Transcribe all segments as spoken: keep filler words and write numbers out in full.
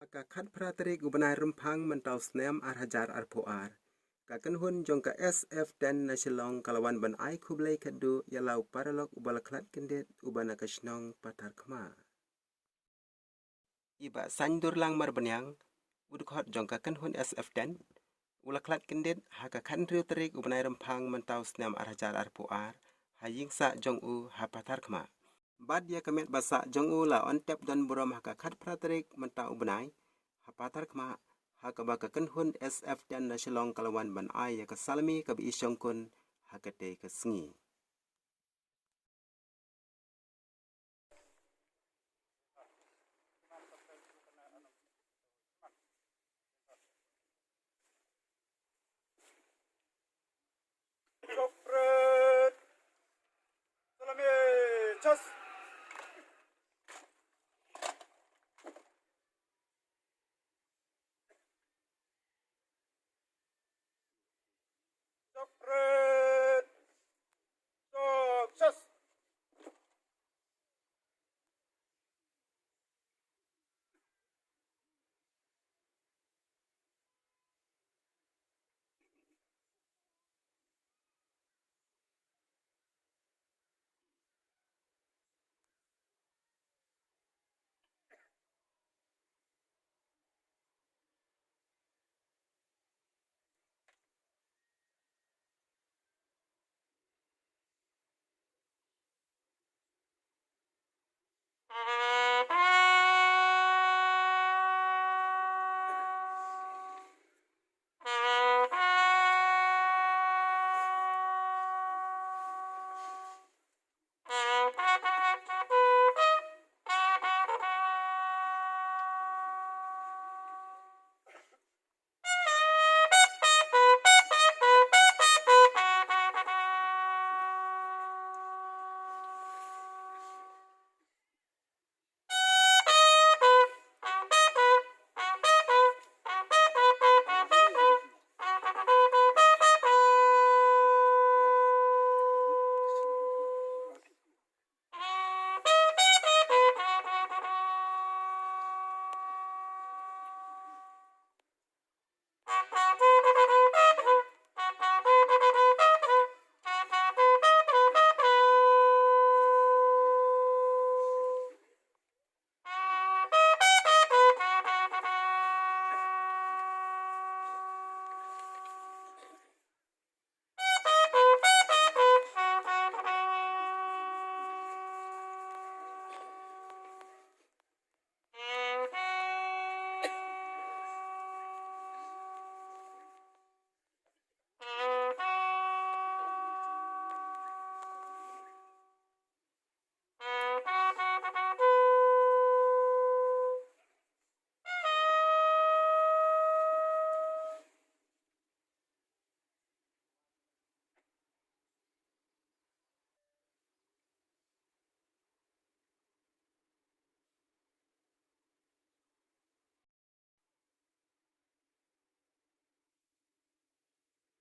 Ka khatphra tarik u bnai Rymphang mynta u snem ar hajar arphew ar, ka kynhun jong ka S F ten na Shillong ka la wan ban ai khublei khatduh ïa la u paralok uba la khlad kyndit uba na ka shnong Patharkhmah. I Bah Saindurlang Marbaniang, u dkhot jong ka kynhun S F ten, u la khlad kyndit ha ka khathynriew tarik u bnai Rymphang mynta u snem ar hajar arphew ar, ha ïing sah jong u ha Patharkhmah. Bad ïa ka met ba sah jong u la on tep don burom ha ka khatphra tarik mynta u bnai ha Patharkhmah, ha kaba ka kynhun S F ten na Shillong ka la wan ban ai ïa ka salmi kaba i shongkun ha katei ka sngi. Salami, chas. Separate. Success.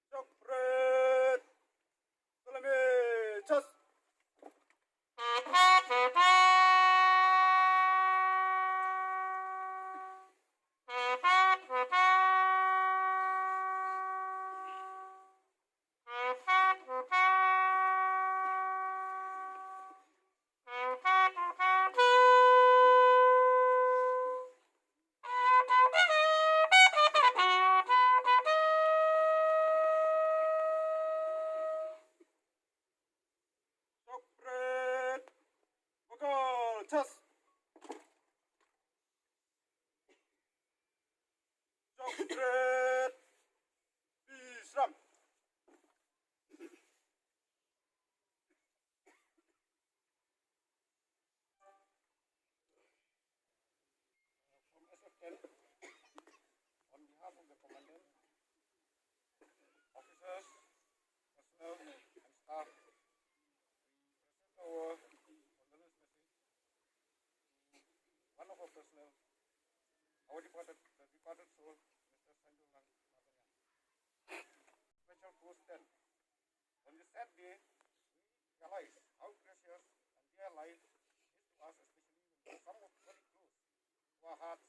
Separate. Salami, chas. Separate. Vocal, chas. Chocolate. Bisram. From S F ten, on behalf of the commandant, officers, personnel, and staff, we present our condolence message to one of our personnel, our departed, the departed soul, Mister Sanjul Lang Marbaniang. Special Post ten. On this sad day, we realize how precious and dear life is to us, especially when someone very close to our hearts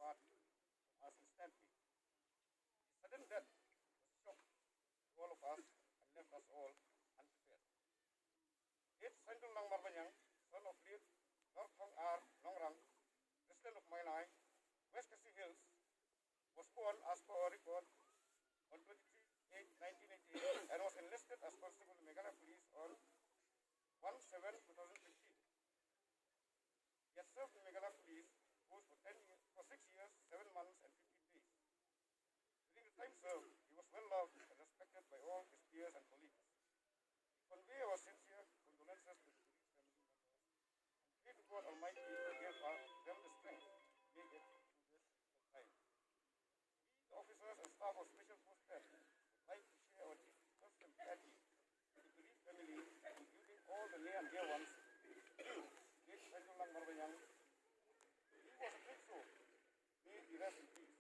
us instantly. His sudden death was a shock to all of us and left us all unprepared. Late Saintul Nang Marbaniang, son of late Northong R Nongrang, resident of Mailai, West Khasi Hills, was born as per a record on twenty-three eight nineteen eighty-eight and was enlisted as constable in Meghalaya Police on one seven two thousand fifteen. He had served in Meghalaya Police Force for ten years, for six years, seven months, and fifteen days. During the time served, he was well loved and respected by all his peers and colleagues. We convey our sincere condolences to the bereaved family members and pray to God Almighty to give her, them the strength to make it through this difficult time. We, the officers and staff of Special Force ten, would like to share our deep, deepest sympathy with the bereaved family, including all the near and dear ones. Due, late Saintul Nang Marbaniang. He was a great soul. May he rest in peace.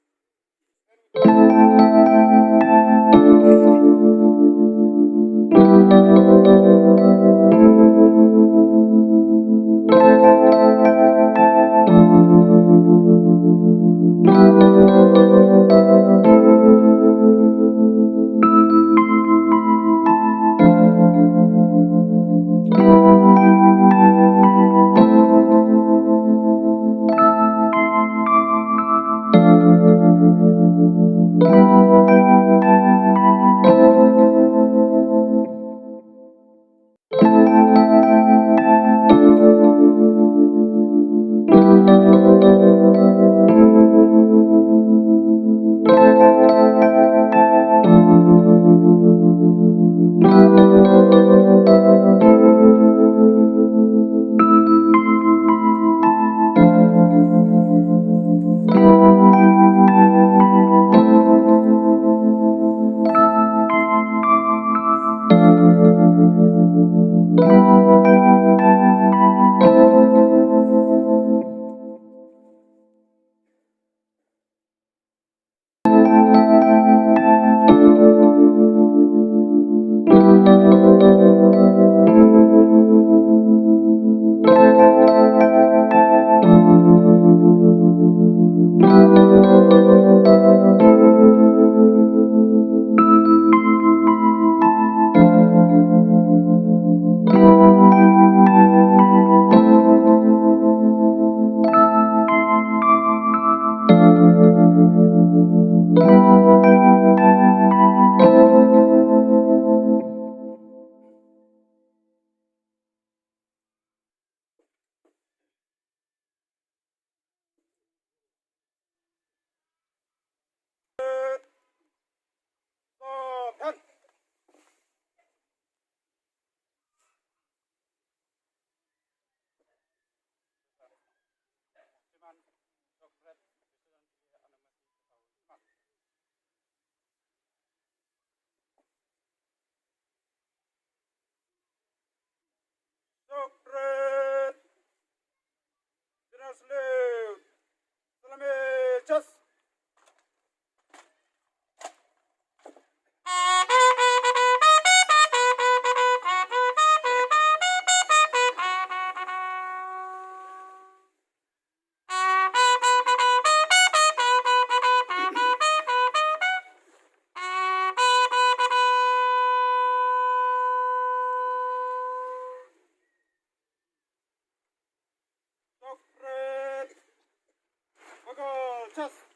Socrates! General salute! Salami! Chas! Socrates! Buckle, chest!